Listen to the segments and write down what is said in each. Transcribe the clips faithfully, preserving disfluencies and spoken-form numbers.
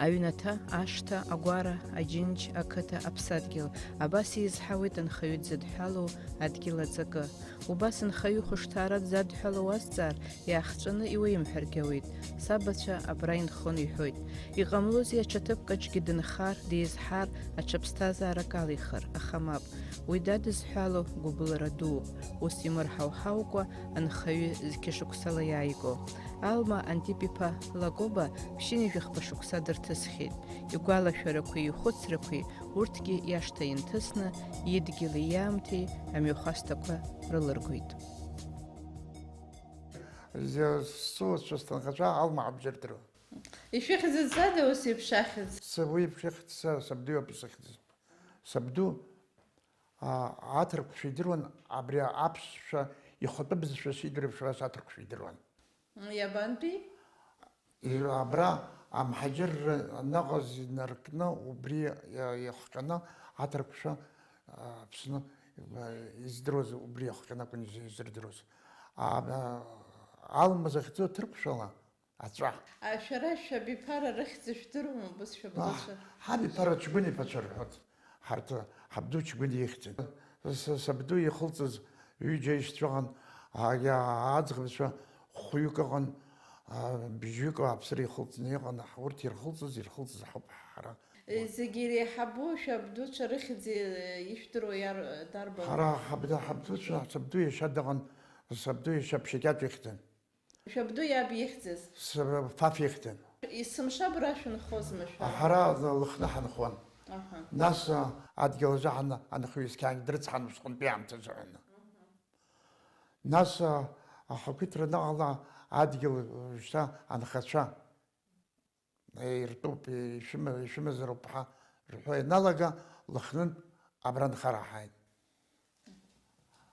Аҩнаҭа, ашҭа, агәара, аџьынџь, ақыҭа, аԥсадгьыл, абас еизҳауеит анхаҩы дзыдҳәалоу адгьыл аҵакы. Убас анхаҩы ихәышҭаара дзадҳәалоу уазҵаар, иаахҵәаны иуеимҳәаргьы ауеит, сабацәа абра инхон иҳәоит. Иҟамлозеи аҽа ҭыԥкаҿгьы дынхар, деизҳар, аҽа ԥсҭазаарак алихыр, аха мап. Уи дадызҳәало гәыбылра дууп, ус имырҳауҳаукәа анхаҩы зқьышықәсала иааиго. Алма Антип-иԥа Лакоба ԥшьынҩажәи хԥа шықәса дырҭысхьеит. Игәалашәарақәеи ихәыцрақәеи урҭгьы иашҭа инҭысны, идгьыли иаамҭеи амҩахәасҭақәа рылыргоит. Зы-, сцәа сҭынхацәа Алма абџьар дыруан. Ишәыхьӡыӡада ус еиԥш ахьӡ? Са уи еиԥш ихьӡ са сабду иоуп исыхьӡыз. Сабду, а, аҭырқәцәа идыруан, абри аԥсшәа ихатәы бызшәа шидыруа еиԥш ас аҭырқәцәа идыруан. Иабантәи? И-, абра амҳаџьырра анаҟаз инаркны, убри иа-, иахҟьаны аҭырқәцәа, а, Аԥсны, а, издыруаз, убри иахҟьаны акәын из-, изырдыруаз. А, а, Алма захьӡу аҭырқәцәала, Аҵәа. А шәара шәабиԥара рыхьӡ шәдыруама, бызшәа Аҳ, бдуцәа? Ҳабиԥара Чгәын иԥацәа рҳәоит. Ҳарҭ ҳабду Чгәын ихьӡын. С-, сабду ихылҵыз ҩыџьа аишьцәа ыҟан, а, иа-, аӡӷабцәа хәҩык ыҟан, а, бжьҩык ауааԥсыра ихылҵны иҟан, урҭ ирхылҵыз, ирхылҵыз ҳауп ҳара. Зегьы иреиҳабу шәабдуцәа рыхьӡ, э, ишәдыруа иар-, дарбану? Ҳара ҳабду, ҳабдуцәа, сабду иашьа дыҟан, сабду иашьа ԥшьакьаҿ ихьӡын. Шәабду иаб ихьӡыз? Сара Фаф ихьӡын. Есымша абра шәынхозма шәара? Ҳара Лыхны ҳанхон. Аҳа. Нас, а, адгьыл азы ҳан-, анхаҩы есқьаангьы дрыцҳан усҟантәи аамҭазы ҳәа. Нас, а, ахақәиҭра анаҟала адгьыл, а, шьҭа анхацәа, е, иртәуп, е, ишәымаз, ишәымазароуп ҳәа рҳәо ианалага, Лыхнынтә абра нхара ҳааит.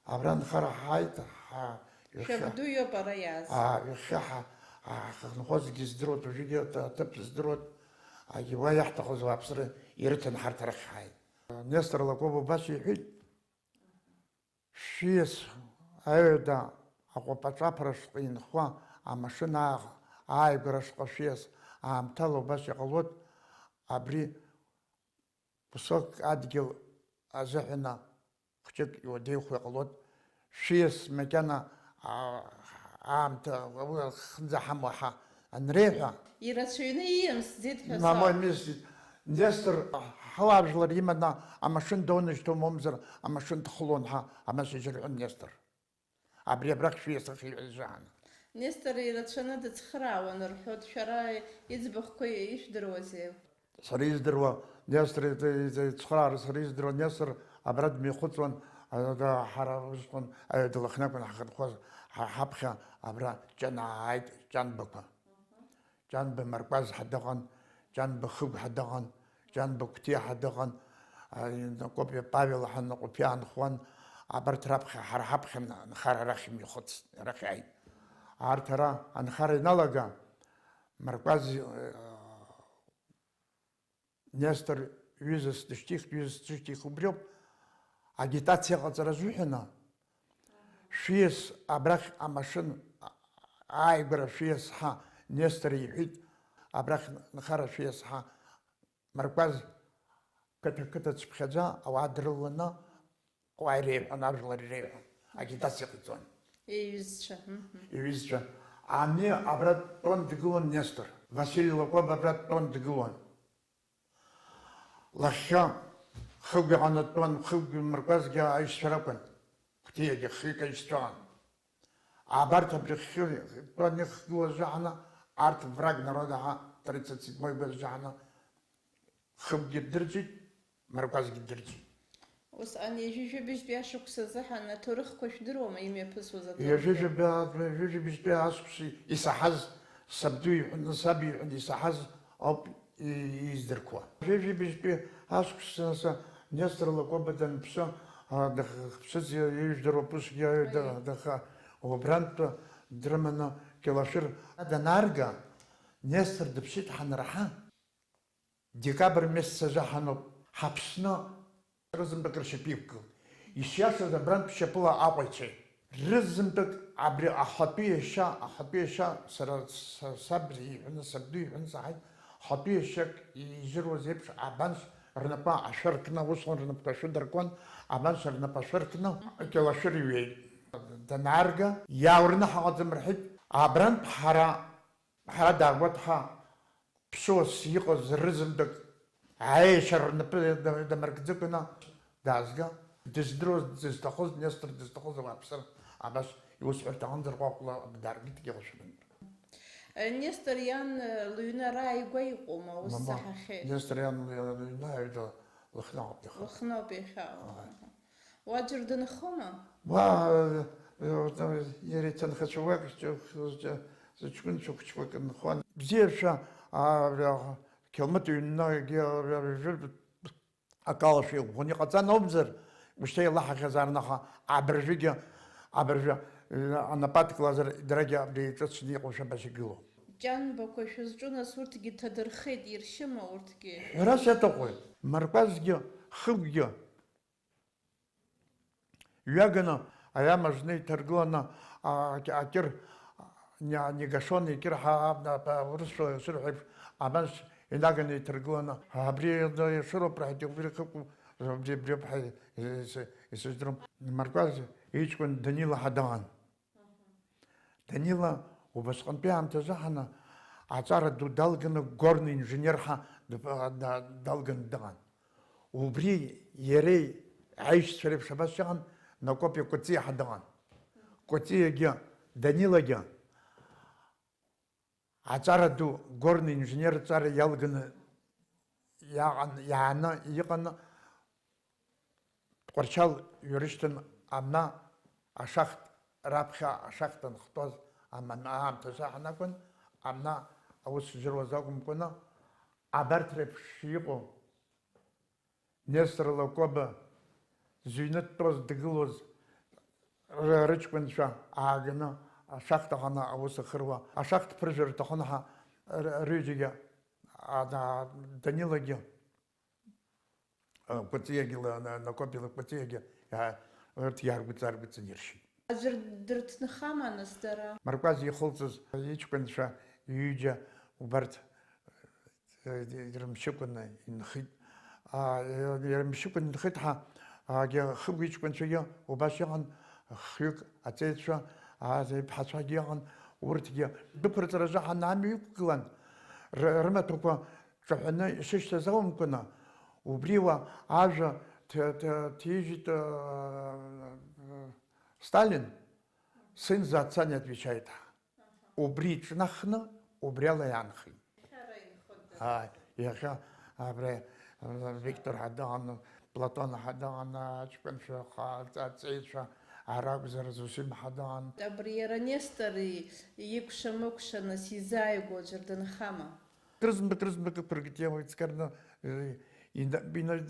Абра нхара ҳааит, ҳа, ҩахьхьи-, Шәабду иоуп ара иааз. Аа, ҩахьхьи ҳа, ҳа, ҳахьынхозгьы здыруеит, уажәыгьы аҭ-, аҭыԥ здыруеит, агьи уа иаҳҭахыз ауааԥсыра ирыҭаны ҳарҭ арахь ҳааит. Нестор Лакоба убас иҳәеит, шәиас аҩада аҟәапаҿаԥра шҟа инхо амашьына ааха, ааигәара шҟа шәиас аамҭала убас иҟалоит, абри кусок адгьыл азыҳәаны хәҷык иуадаҩхо иҟалоит. Шәиас макьана, а, аамҭа уи ахьынӡаҳамоу ҳа анреиҳәа, Ирацәаҩны ииамсӡеит ҳәа мамои сауп. Мисс Нестор ҳауаажәлар иманы амашьына доунажьҭуама умзар, амашьына дхылон ҳәа амасыжь рҳәон Нестор. Абри абрахь шәиасахьеи ҳәа изаҳаны. Нестор ирацәаны дыцхраауан рҳәоит, шәара иӡбахәқәа ишәдыруазеи? Сара издыруа, Нестор иҵ-, иҵ-, ицхраара сара издыруа, Нестор абра дмихәыцуан, а, да, ҳара усҟан, а, длыхнакәын ҳахынҳәуаз, ҳа-, ҳаԥхьа абра ҷанааит, ҷанбақәа. Ҷанба Маркәаз ҳәа дыҟан, Ҷанба Хыгә ҳәа дыҟан, Ҷанба Қәҭиа ҳәа дыҟан, а, Накәыпиа Павел ҳәа Наҟәыԥиа аанхуан, абарҭ раԥхьа, ҳара ҳаԥхьа н-, нхара арахь имҩахыҵ-, арахь иааит. Арҭ ара анхара ианалага, Маркәаз, э, Нестор ҩызас дышьҭихт, ҩызас дышьҭих убриоуп, агитациа ҟаҵара азыҳәаны, шәиас абрахь амашьына ааигәара шәиас ҳәа Нестор иҳәит, абрахь нхара шәиас ҳәа Маркәаз қыҭа-қыҭа цыԥхьаӡа ауаа дрылаланы ауаа иреиҳәон, ажәлар иреиҳәон, агитациа ҟаиҵон. Иҩызцәа, мгм. Иҩызцәа. Ани абра дтәон дгылон Нестор. Васили Лакоба абра дтәон дгылон. Лахьхьа Хыгә иҟаны дтәон, Хыгә Маркәазгьы аишьцәа ракәын. Қәҭиагьы хҩык аишьцәа ыҟан. Абарҭ абри хьы-, тәан ихгылаз жаҳаны, арҭ враг народа ҳәа, тридцать седьмой год жаҳаны, Хыгәгьы дырӡит, Маркәазгьы дырӡит. Усҟан ҩажәижәабжьтәи ашықәс азыҳәан аҭоурыхқәа шәдыруама, имҩаԥысуаз аҭоурыхқәа? Ҩажәижәаба-, ҩажәижәабжьтәи ашықәс исаҳаз, сабду иҳәон, саб иҳәон исаҳаз ауп и-, издырқәо. Ҩажәижәабжьтәи ашықәс аса Нестор Лакоба данԥсы, а, дых-, хԥсыӡ ижәдыруа ԥусгьы аҩ-, да-, Аиеи. Даха, убрантә дрыманы Кьалашәыр данаарга, Нестор дыԥсит ҳанраҳа, декабр месяц азы ҳаноуп, ҳаԥсны рызынтәык ршьапы иқәгылт. Ишиашаз абрантә шьапыла Аҟәа ицеит. Рызынтәык абри ахатәы иашьа, ахатәы иашьа сара, са, саб иҳәаны, сабду иҳәаны саҳаит, Ҳатәы иашьак изыруаз еиԥш, абанс рнапы ашәы ркны, усҟан рнапқәа ашәы дыркуан, абанс рнапы ашәы ркны, Кьалашәыр иҩеит. Данаарга, иааурны ҳаҟаӡам рҳәеит, абрантә ҳара, ҳара даагәаҭҳа, ԥсуас иҟаз рызынтәык, аиашьара рнапы дамыркӡыкәаны даазга, дыздыруаз, дызҭахыз, Нестор дызҭахыз ауааԥсыра абас иусҳәарҭа аҟынӡа рҟәаҟәла дааргеит Кьалашәырынтә. Нестор иан лыҩны ара ааигәа иҟоума, ус Мама, саҳахьеит. Нестор иан лыҩны ааҩда Лыхнауп иахьа. Лыхнауп иахьа. Ааи. Уа аӡәыр дынхома? Уа, э, э, иара иҭынхацәа уак зҷ-, зҷ-, зыҷкәынцәа хәыҷқәак нхон. Бзиаршәа, а, а, Қьалмыт иҩны, егьи, а, а, а, акалашәа иӷәӷәаны иҟаҵан акәымзар, ушьҭа илаҳахьазаарын, аха абыржәгьы, абыржәы, э, анапы адкылазар, дарагьы абри иҿыцны иҟоушәа абас игылоуп. Ҷанбақәа шәызҿу, нас, урҭгьы ҭадырхеит, иршьыма урҭгьы? Ҳәарас иаҭахуи? Маркәазгьы, Хыгәгьы ҩаганы, аиама зны иҭаргыланы, а, акьыр, не-, негашённый, акьыр ҳа-, абна-, аб-, урысшәа ишырҳәо еиԥш, абанс инаганы иҭаргыланы, абри ишыроуп раҳәеит, убри хыкәу, абри, абри ауп ҳәа ис-, ис-, исыздырам. Маркәаз иҷкәын Данила ҳа дыҟан. Данила убасҟантәи аамҭазы ҳаны аҵара ду далганы, горный инженер ҳәа дып-, да-, далганы дыҟан. Убри иареи аишьцәа реиԥш абас иҟан, Накопи Кәыҵиа ҳәа дыҟан. Кәыҵиагьы, Данилагьы аҵара ду, горный инженер ҵара иалганы иаҟан, иааны иҟан. Тҟәарчал иҩарышьҭын, амна ашахт, раԥхьа ашахт анхтәаз аман-, аамҭазы ҳанакәын, амна аус зыруаз акәымкәаны, абарҭ реиԥш иҟоу, Нестор Лакоба зыҩны дтәоз, дгылоз ры-, рыҷкәынцәа ааганы ашахт аҟны аус ахыруа, ашахт ԥыржәар рҭахын ҳәа р-, рҩыџьагьы, а, да-, Данилагьы, Кәыҵиагьы, Накопила Кәыҵиагьы, иа-, урҭ иааргәыҵ-, ааргәыҵаниршьит. Аӡәыр дырҭынхама, нас, дара? Маркәаз ихылҵыз иҷкәынцәа ҩыџьа убарҭ, э, ирымшьыкәаны инхеит. А, э, ирымшьыкәаны инхеит ҳәа, агьа Хыгә иҷкәынцәагьы убас иҟан, хҩык аҵеицәа, а, иԥҳацәагьы ыҟан, урҭгьы дәықәырҵаразы ҳанамҩақәгылан, р-, рымаҭәақәа ҿаҳәаны ишышьҭаз аумкәаны, убри уа ажәа ҭ-, ҭ-, ҭижьит, э, Сталин, сын за отца не отвечает. Убри иҿнахны, убри ала иаанхеит. Ааи, иахьа абри, э, Виктор ҳәа дыҟан, Платон ҳәа дыҟан, аҷкәынцәа, ха-, аҵеицәа, ара акәзар, Зосим ҳәа дыҟан. Абри иара Нестор и-, икәша-мыкәша, нас, изааигәоу аӡәыр дынхама? Крызмбак, крызмбак ықәыргеит, иамоу ицқьарны, э, ина-, ина-,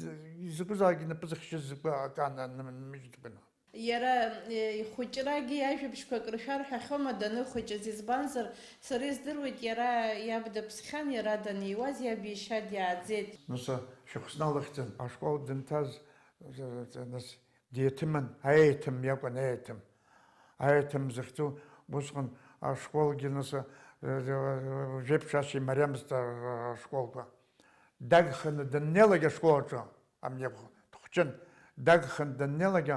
изакәызаалак инапы зыхьшьыз закәы акы ананмыжьит баны. Иара, э, ихәыҷрагьы ажәабжьқәак рҳәар ҳәахьоума даныхәыҷыз, избанзар, сара издыруеит, иара иаб даԥсхьан, иара даниуаз, иаб иашьа диааӡеит. Нас, Шьахәсна лыхьӡын, ашкол дынҭаз, э, нас, Деҭымын, аеҭым иакәын, аеҭым. Аеҭым захьӡу, усҟан ашколгьы нас, э, э, жәеиԥшашьа имариамызт, а, ашколқәа. Дагханы даннеилак ашкол аҿы, амни дхәҷын, дагханы даннеилак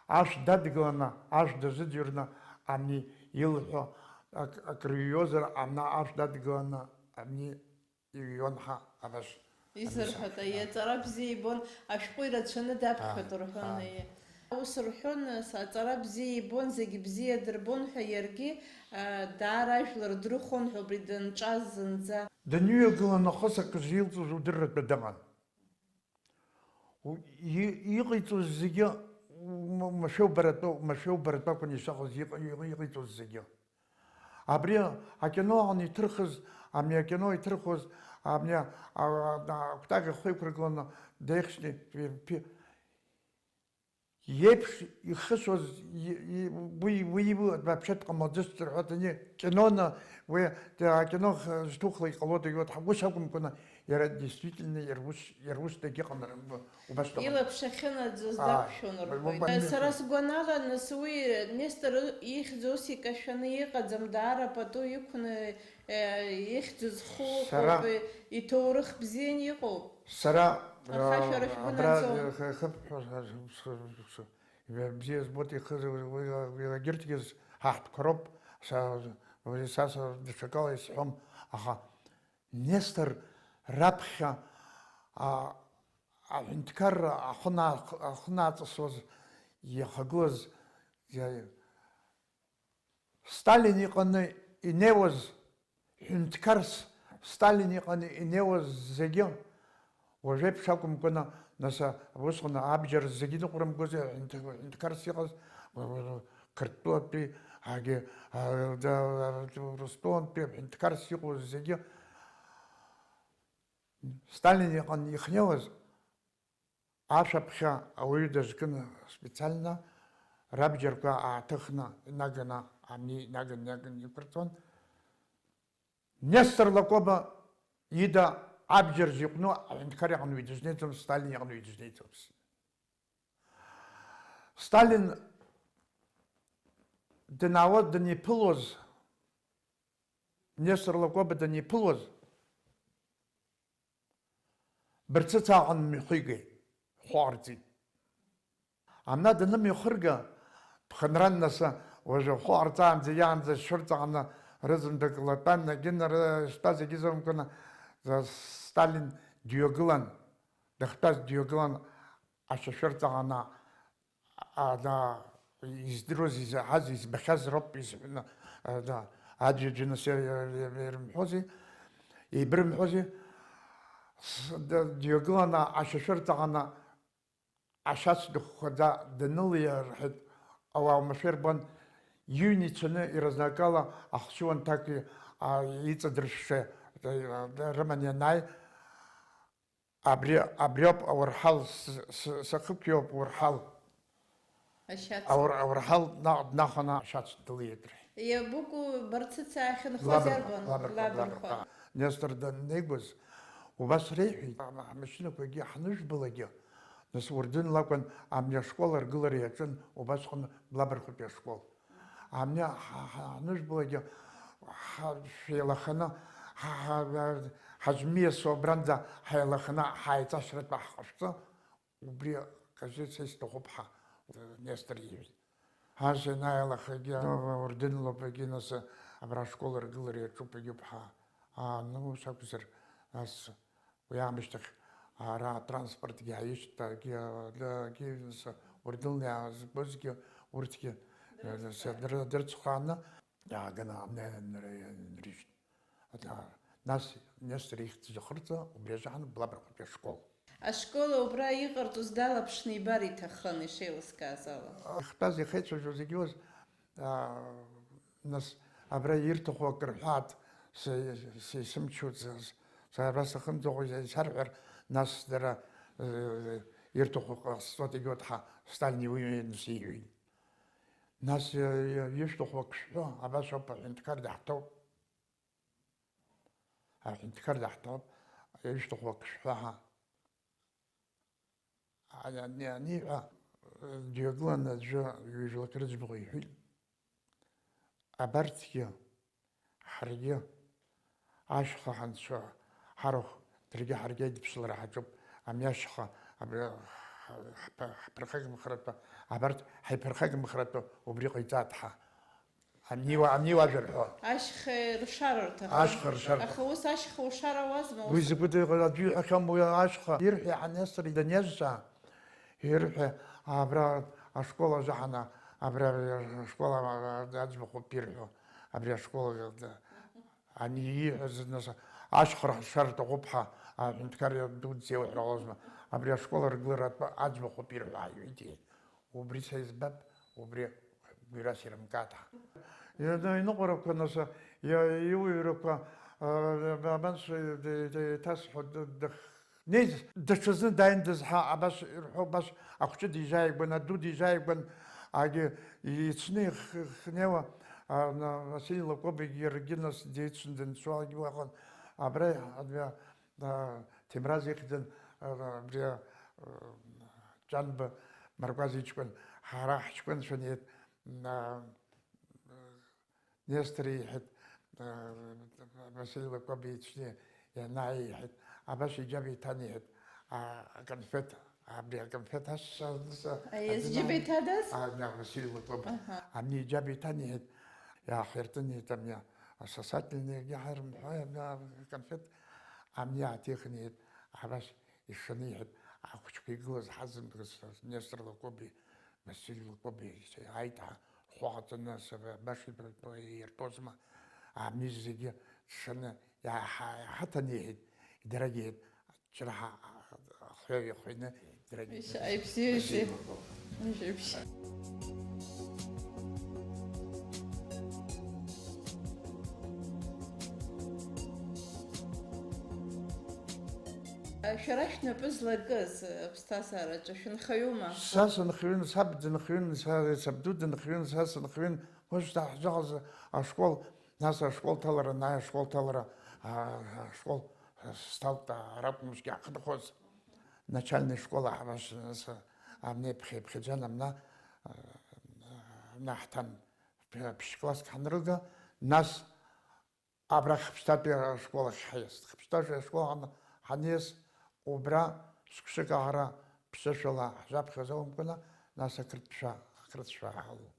ашә дадгыланы, ашә дазыӡырҩны, амни илҳәо ак-, акры иҩозар, амна ашә дадгыланы, амни иҩуан ҳәа абас. Изырҳәоит, анысҳәа, аиеи, аҵара бзиа ибон, ашәҟәы ирацәаны даԥхьоит, аҳ, рҳәон, аҳ, аиеи. Ус рҳәон, с-, аҵара бзиа ибон, зегь бзиа дырбон ҳәа иаргьы, а, даара ажәлар дрыхон ҳәа убри данҿаз зынӡа. Даныҩагыла нахыс акы зилҵыз удырратәы дыҟан. У-, и-, иҟаиҵоз зегьы, м-, машәырбаратәы, машәырбаратәы акәын ишыҟаз иҟ-, иҟ-, иҟаиҵоз зегьы. Абри акино аҟны иҭырхыз, ами акино иҭырхыз, ами а-, а-, а-, акәтаӷь ахы иқәыргыланы деихсны, пи-, пи-, иеиԥш ихысуаз, и-, и-, уи, уи, уи вообще дҟамлаӡыцт рҳәоит ани. Киноны, уи, да, акино х-, зҭухла иҟалода, иуҭ-, ҳгәы сакәымкәаны, иара действительно иара ус, иара ус дагьыҟамлар, уб-, убас дыҟан. Илаԥш ахьынаӡоз Аа, дақәшәон, рҳәоит. Убан Сара сгәанала, нас уи Нестор ихьӡ ус икашәаны иҟаӡам, даара пату иқәны, э, ихьӡ зху Сара ыҟоуп, иҭоурых бзианы иҟоуп. Сара, Аха шәара а, шәгәы абра, наӡом. э, х-, хыԥ-, х-, х-, х-, х-, Бзиа збоит ихы, уи, уи, егьырҭгьы ҳаҳтәқәа роуп, са, уи са, са даҽакала исҳәом, аха Нестор раԥхьа, а, аҳәынҭқарра ахы наа-, ахы нааҵасуаз иахагылаз, иа-, Сталин иҟны инеиуаз, ҳәынҭқарс Сталин иҟны инеиуаз зегьы, уажәеиԥш акәымкәаны, нас, усҟан абџьар зегьы ныҟәрымгози, ҳәынҭ-, ҳәынҭқарс иҟаз, Қырҭтәылатәи, ҳагьы, а, да, Урыстәылантәи ҳәынҭқарс иҟоу зегьы Сталин иҟны ихнеиуаз, Ашәаԥхьа ауаҩы дазкын специально, рабџьарқәа ааҭыхны, инаганы, амни инаганы, инаганы иқәырҵон. Нестор Лакоба ида абџьар зыҟәну аҳәынҭқар иҟны уи дызнеиӡом, Сталин иҟны уи дызнеиӡом. Сталин данаауа, даниԥылоз, Нестор Лакоба даниԥылоз, Барцыц аҟны мҩахигеит, хәы ҟарҵеит. Амна данымҩахырга, ԥхынран нас, уажәы хәы ҟарҵаанӡа иаанӡа шәырҵаҟны рызынтәык латәан, егьын ры-, штәа зегьы зымкәаны, за-, Сталин дҩагылан, дахьтәаз дҩагылан, ашәа шәырҵаҟны А, да, издыруаз, изаҳаз, избахьаз роуп изҳәаны, а, да, аӡәаӡәы нас иа-, иа-, иа-, ирымҳәози, еибырымҳәози, с-, да, дҩагыланы ашәа шәырҵаҟны ашьац дыхәхәаӡа данылиа, рҳәеит, ауаа уамашәа ирбон, иҩны ицаны, иразноакала ахцәы уанҭак, а, иҵадыршәшәа, да, да, рыманы ианааи, Абри, абриоуп ауарҳал, с-, с-, сахықәиоуп уарҳал. Ашьац. Аур-, ауарҳал наҟ днаханы ашьац дылеит, рҳәеит. Иабыкәу Барцыц аахьынхоз Лабрҟа, иарбан? Лабрҟа, Лабрҟа. Лабрҟа. Нестор даннеигоз, убас реиҳәеит, ам-, амашьынақәагьы ҳанышәбалакгьы, нас Урдын лакәын амни ашкол аргылара иаҿын, убасҟан Лабрҟатәи ашкол. Амни ҳа-, ҳа-, ҳанышәбалакгьы, ҳа-, шәеилаханы, ҳа-, ҳа-, ҳа-, ҳазмиасуа абранӡа ҳаилаханы ҳаиҵашьратәы ҳҟашәҵа, убри кажьы са исҭахуп ҳәа Нестор иҳәеит. Ас ианааилахагьы, Урдын лабагьы нас абра ашкол аргылара иаҿуп, егьуп ҳәа. Аа, ну, ус акәзар, нас Уи аамышьҭахь ара атранспортгьы ааишьҭ, егьи, егьи, Урдынла иаазгозгьы урҭгьы, э, дрыцхрааны, дрыцхрааны иааганы амнеи нры-, нрыжьт. Ада-, нас Нестор ихьӡ зыхырҵо убри азыҳәан Блабрахәтәи ашкол. Ашкол убра иҟарҵоз далаԥшны ибар иҭахын, ишеилыскааз ала. Ихтәаз, ихеицәажәоз зегьы уаз, аа, Нас абра ирҭаху акы рҳәааит, се-, се-, сымчу, с-, с-, сара сахынӡаҟоу исарҳәар, нас дара, э, ирҭаху ҟасҵоит, егьоуҭ ҳа Сталин иуаҩын сиҳәеит. Нас, э, ишәҭаху ак шәҳәо, абас ауп, аҳәынҭқар даҳҭоуп. Аҳәынҭқар даҳҭоуп, ишәҭаху ак шәҳәа ҳәа. Ани-, аниҳәа, дҩагылан аӡәы ҩажәлак рыӡбахә иҳәеит. Абарҭгьы, ҳаргьы ашьха ҳанцәа ҳарахә, даргьы ҳаргьы аидыԥсалара ҳаҿуп. Ами ашьха, абра ҳ-, ҳԥ-, ҳԥырхагамхаратәы, абарҭ ҳаиԥырхагамхаратәы убри ҟаиҵааит ҳәа. Амни уа-, амни уажәа рҳәо. Ашьха ршара рҭахын. Ашьха ршара. Аха ус ашьха ушарауазма, ус? Уи закәытә иҟаз аӡәы иҳәахьам уи ашьха. Ирҳәеи ҳанесыр даниазҵаа, ирҳәеи абра ашкол азы ҳана, абра ашкол а-, а-, аӡбахә ауп ирҳәо, абри ашкол а-, ани ииҳәаз нас ашьха ршара рҭахуп ҳәа аҳәынҭқар дуӡӡа иуҳәар ҟалозма, абри ашкол аргыларатә аӡбахә ауп ирҳәо ҳәа иҳәеит. Убри са избап, убри гәырҩас ирымкаҭәа. Иныҟәарақәа нас, иа-, иуаҩрақәа, а, абанс, д-, д-, иҭасҳәо, д-, дыхнеиз, даҽазны дааин дызҳа, абас ирҳәо, абас ахәҷы дизааигәан, аду дизааигәан, агьы ицны их-, ихнеиуа, А, на, Василий Лакобигьы иаргьы нас деицны данцалакгьы уаҟан. Абра, абра, а, Ҭемраз ихьӡын, а, абри, а, Ҷанба Маркәаз иҷкәын, ҳара ҳҷкәынцәа неит, а, Нестор иҳәеит, а, Василий Лакоба иҽны ианааиҳәеит, абас иџьаба иҭаниҳәеит, а, аконфеҭ, абри аконфеҭ ас-, ас-, ас-, Аиас аӡына џьаба иҭадаз? А, на, Василий Лакоба. Аҳа. Ани иџьаба иҭаниҳәеит, иааҳиртыниеит ами асасательный иагьаҳарымҳәа, ами аконфеҭ, ами ааҭихыниҳәеит, абас ишаниҳәеит, ахәыҷқәа игылаз ҳазымдырыз Нестор Лакоби, Василь Лакоби, ааит ҳәа, рхәы ҟаҵаны, сара баша иртәозма, ами зегьы ҽшаны иааҳа-, иҳаҭаниҳәеит, идарагьы иҳәеит, џьара ҳа-, ахҩа иахәины, идарагьы Ишьа, иҳәеит. Ибзиоушьа. Василь Лакоби. Ишьа, ибзиа. Шәара шәнапы злакыз аԥсҭазаараҿы шәынхаҩума? Са сынхаҩын, саб дынхаҩын, са, сабду дынхаҩын, са сынхаҩын, ус даҳзыҟаз ашкол, нас ашкол ҭалара, нас ашкол ҭалара, а, ашкол сҭалт, аракәмызгьы ҳхынҳәуаз. Начальный школа ҳамаз, нас, амни ԥхьа-, ԥхьаӡан амна, а, амна ҳҭан, ԥ-, ԥшь класск ҳанрыга, нас Абра хԥштатәи ашкол ахь ҳаиаст. Хԥштатәи ашкол ан-, ҳаниас, убра шықәсык аара ԥсышәала ҳзаԥхьоз аумкәаны, нас ақырҭшәа, ақырҭшәа ҳалалон.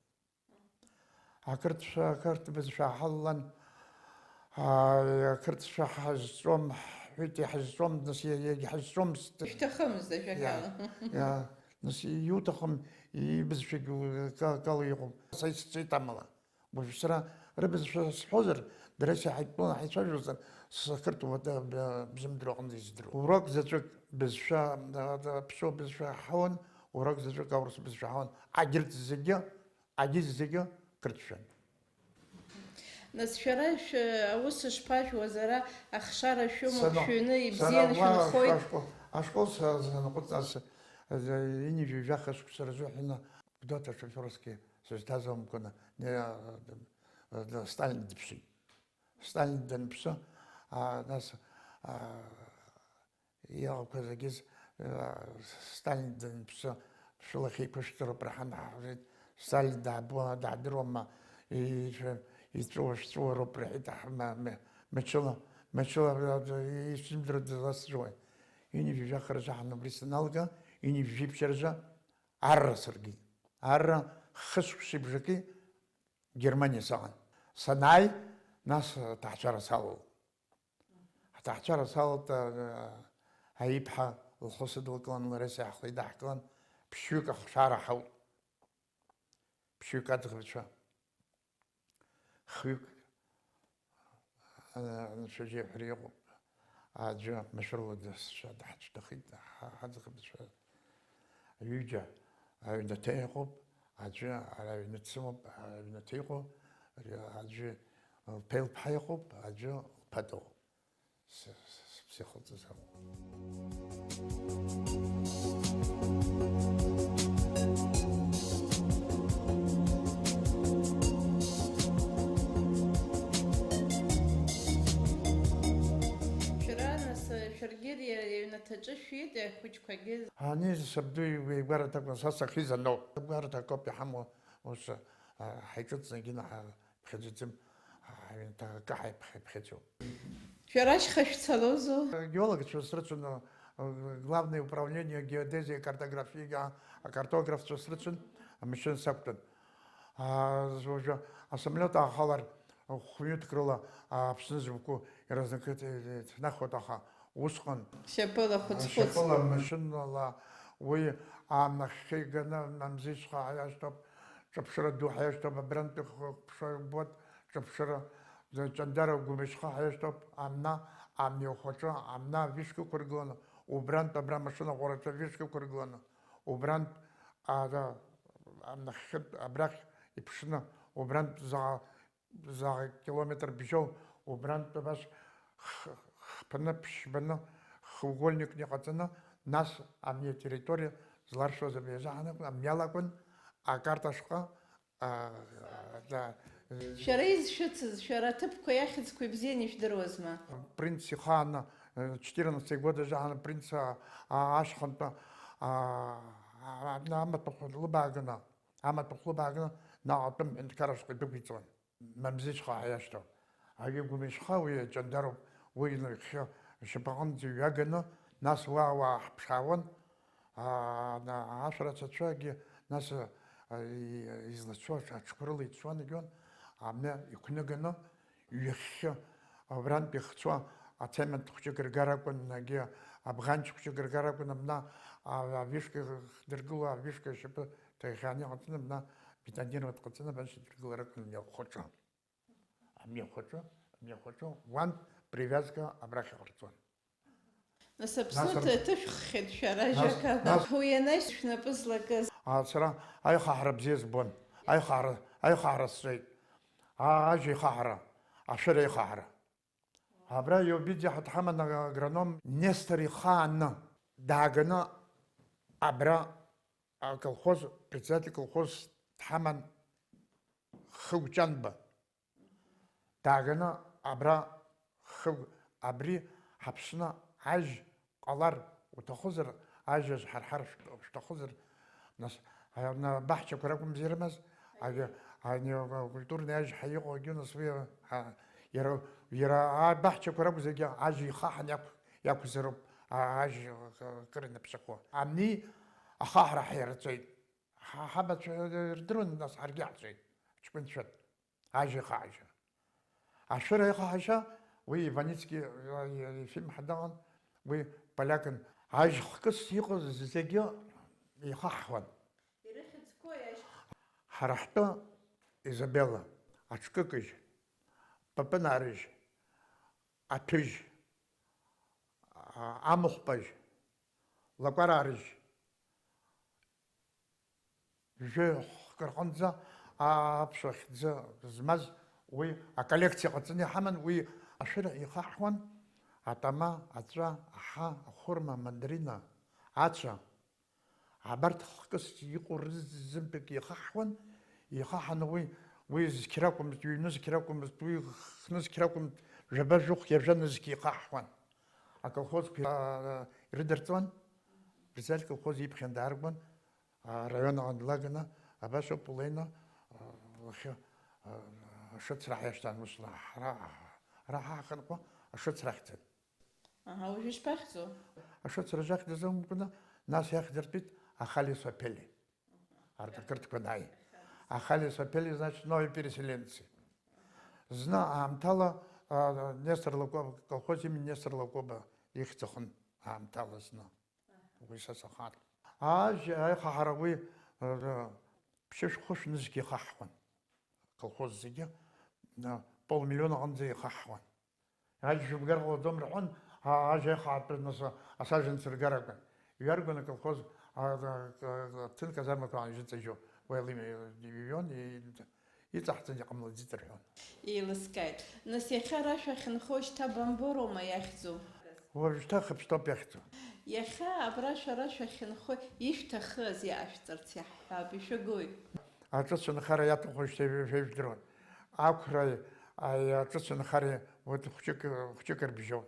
Ақырҭшәа, ақырҭ бызшәа ҳалалан, аа, ақырҭшәа ҳазҵом, ҳҳәеит, иҳазҵом, нас иа-, иагьҳазҵомызт. Ишәҭахымызт ажәакала. Иа, иа, нас иуҭахым, ибызшәагь ка-, кала иҟоуп. Са исҵеит амала. Уажә сара рыбызшәа сҳәозар, дара исеиҳаитәны ҳаицәажәозар, сақырҭуа бзымдыруа аҟынӡа издыруан. Урок заҵәык бызшәа, а, а, ԥсуа бызшәа ҳауан, урок заҵәык аурыс бызшәа ҳауан. Агьырҭ зегьы, агьырҭ зегьы қырҭшәан. Нас шәара шәы-, аус шԥажәуаз, ара ахшара шәымоуп, Сара, шәыҩны сара ибзианы уа шәынхоит. Ашкол, ашкол са-, санаҟәыҵ, ас, а, ҩынҩажәи жәаха шықәса рзыҳәан Гәдоуҭа ашоферски сызҭаз аумкәаны, не, а, Сталин дыԥсит. Сталин данԥсы, а, нас, а, иҟақәаз агьыз, а, Сталин данԥсы, шәылахь еиқәышәҵароуп рҳәан, ҳҳәеит, Сталин даабо-, даадыруама, ишәа-, иҵәуа шәҵәуароуп рҳәеит, аҳ-, ма-, ма-, мчыла, мчыла, а, исымдыруа дызласҵәуеи. Ҩынҩажәи жәаха рзы ҳан убри саналга, ҩынҩажәи жәиԥшь рзы арра сыргеит. Арра хышықәсеи бжаки Германиа саҟан. Санааи, нас аҭаацәара салалт. Аҭаацәара салалт, а, аиԥҳа лхы сыдылкылан, лареи сареи ҳхы идаҳкылан, ԥшьҩык ахшара ҳаут. Ԥшьҩык аӡӷабцәа. Хҩык, а, анцәа бзиа ҳәа иҟоуп. Аӡәы машәырла дысцәа-, даҳцәҭахеит, ҳа-, ҳаӡӷабцәа. Ҩыџьа аҩнаҭа иҟоуп, аӡәы ара аҩны дсымоуп, аҩнаҭа иҟоу, ари аӡәы лԥеи лԥҳаи ыҟоуп, аӡәы лԥа дыҟоуп. С-, с-, сыԥсы ихылҵыз ауп. Шәара, нас, шәаргьы ари аҩнаҭаҿы шәиит, ахәыҷқәагьы? Ани сабду игәараҭа акәын, са сахьиз аноуп. Агәараҭа акоуп иҳамоу, ус, а, ҳаиҿыҵны егьина ҳа-, ԥхьаӡаӡам, ҳаҩнаҭа акы ҳаиԥхьаӡоуп. Шәара ашьха шәцалозу? Геологцәа срыцын, э, Главное управление геодезии и картографии, а, акартографцәа срыцын, амашьына сақәтәан. А, уажәы асамолиот аахалар, хәҩык рыла Аԥсны зықәу иразнакыт, э, ҭнахуеит, аха усҟан Шьапыла, а, хәыц-хәыц. Шьапыла машьынала уи аамнахьхьы иганы Мамзышьха ҳаиашьҭоуп, ҿаԥшыра ду ҳаиашьҭоуп, абрантәи хықәша убоит, ҿаԥшыра, Ҷандара Гәымшьха ҳаиашьҭоуп, амна, амҩахәаҿы, амна авишка ықәыргыланы, убрантә абра амашьына ӷәараҿы авишка ықәыргыланы, убрантә, ара, амнахьхьынтә абрахь иԥшны, убрантә заҟа заҟа километр бжьоу, убрантә абас х-, хԥаны, ԥшьбаны, хыугольникны иҟаҵаны, нас ами атерриториа зларшәуаз ами азы ҳанакәын, ами алакәын, акарта ашҟа, а, да, Шәара изшәыцыз, шәара аҭыԥқәа иахьӡқәа ибзианы ижәдыруазма? Принц ихааны, э, четырнадцатый год ажаҳан принц, а, а, ашьхантәы, а, а, амаҭәахә лыбааганы, амаҭәахә лыбааганы, наҟ атәым ҳәынҭқарраҿы идәықәиҵон. Мамзышьха ҳәа иашьҭоуп. Ари Гәымышьха, уи аҷандаруп, уи нахьхьи ашьапаҟынӡа иҩаганы, нас уа уааҳԥшаауан. Аа, на-, ашәарацәацәагьы, нас, а, и-, излацәоу аҽ-, аҽқәа рыла ицәуан, егьон, амҩа иқәныганы, ҩахьхьы, абрантә ихцәы ацемент хәҷык ргар акәын, егьи абӷанч хәҷык ргар акәын, абна, а, авишка дыргыло, авишка ашьапы ҭаӷьӷьааны иҟаҵаны, абна бетонированно дҟаҵаны, абаншьа дыргылар акәын амҩахәаҿы. Амҩахәаҿы, амҩахәаҿы, уантә привиазка абрахь иҟарҵон. Нас Аԥсны Нас ар-, ҭышәххьеит шәара, нас, Жакаба. Нас Уи анаҩс шәнапы злакыз. А, сара аихаҳара бзиа збон. Аихаҳара, аихаҳара сҵеит. А, ажь еихаҳара, ашәыр еихаҳара. Абра Иобиӡе ҳәа дҳаман агроном Нестор ихааны дааганы абра аколхоз, председатель колхоз дҳаман Хыгә Ҷанба. Дааганы абра Хыгә, абри ҳаԥсны ажь ҟалар уҭахызар, ажь азҳарҳар шәҭахызар, нас, ана-, баҳчақәа ракәымзи ирымаз, ага, ани, культурный ажь ҳәа иҟоугьы, нас уи, а, иара, иара абаҳчақәа ракәзаргьы ажь ихаҳан иақә-, иақәзароуп, а, ажь, а, кыр инаԥшахо. Амни ахаҳара ҳаирҵәеит. Ҳа-, ҳабацәа ирдыруан, нас ҳаргьы ҳцеит, ҳҷкәынцәа. Ажь ихаҳажьа. Ашәыр аихаҳашьа, уи Иваницки, э, ифильм ҳадаҟан, уи полиакын. Ажь хкыс иҟаз зегьы ихаҳхуан. Ирыхьӡқәои ажь? Ҳара ҳтәы Изабелла, аҽкыкыжь, Папынарыжь, Аҭәыжь, а-, Амыхәпажь, Лакәарарыжь, Жәохә рҟынӡа аԥсуа хьӡы змаз уи аколлекциа ҟаҵаны иҳаман, уи ашәыр ихаҳхуан, атама, аҵәа, аҳа, ахәырма, амандарина, ацәа. Абарҭ хкыс иҟоу рызынтәык ихаҳхуан, ихаҳаны уи, уи зқьра акәымызт, ҩ-нызқьра акәымызт, уи х-нызқьра акәымызт, жәаба-жәохә иажәа нызқь ихаҳхуан. Аколхозқәа, аа, ирыдырҵон, Бырзаль колхоз иԥхьан дааргон, араион аҟны длаганы, абас ауп улеины, а, уахьы, а, ашыцра ҳаиашьҭан, ус ла-, ҳара, ара ҳахынҳәуа ашыцра ахьӡын. Аҳа, уажәы ишԥахьӡу? Ашыцра жахь дазымкны, нас иахьӡыртәит Ахали Сопели. Арҭ ақырҭқәа анааи. Ахали Сопели, значит, новые переселенцы. Зны аамҭала, а, Нестор Лакоба, колхоз имени Нестор Лакоба ихьӡ ахын аамҭала зны. Уи са сахаан. Ажь аихаҳара уи, р-, р-, ԥшьышә-хәышә нызқь ихаҳхуан. Аколхоз зегьы, р-, полмиллион аҟынӡа ихаҳхуан. Ажь жәымгар ҟалаӡом рҳәон, а-, ажь аихаатәы нас асаженцы ргар акәын. Иҩаргон аколхоз, а, а, а, ҭын казармақәа аан ижыҵажьо, уи ала ими-, иҩон, и-, Иҵаҳҵан иҟамлаӡеит рҳәон. Еилыскааит. Нас иахьа ара шәахьынхо шьҭа бамбороума иахьӡу? Уажәшьҭа Хыԥштоуп иахьӡу. Иахьа абра шәара шәахьынхо ишәҭахыз иаашәҵарц иаҳҳәап, ишәагои? Аҿыцәынхара иаҭаху шьҭа шәа-, шәа-, шәажәдыруан. Ақәра, аи, аҿыцәынхареи, вот, хәҷык, хәҷык рыбжьоуп.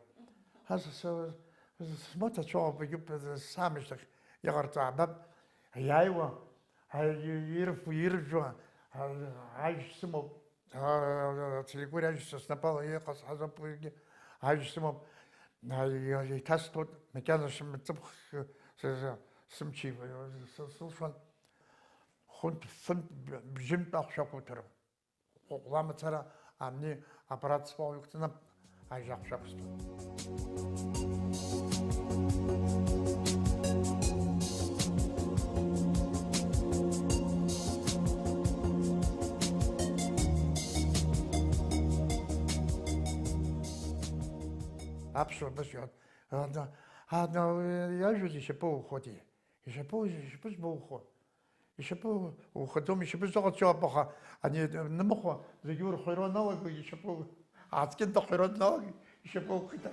Ас, с-, с-, смоҭацәа ыҟоуп, егьуп, саамышьҭахь иҟарҵо аабап. Иааиуа, Ҳа, ирф-, иржәуа, ҳа, ажь сымоуп, ҳа, ацеликури ажь са снапала иҟаз ҳазоуп уигьы, ажь сымоуп, ҳа, иҭасҭәоит, макьана шымҵыԥх, сымчи, сылшон, хәынтә, фынтә, бжьынтә ахә шәақәуҭәарым. Хәыҟәла мацара амни аппарат сфа уқәҵаны ажь ахә шәақәсҭәон. Аԥсуа бызшәа, ана, ана, иажәыз ишьапы ухәыти? Ишьапы, ишьапы збоухуа. Ишьапы ухаӡом, ишьапы зыҟаҵоу апаха, ани нымхәа, зегьы урхәаҩра уаналаго, ишьапы ааҵкьынтә ахәаҩра уаналаго, ишьапы ухеит.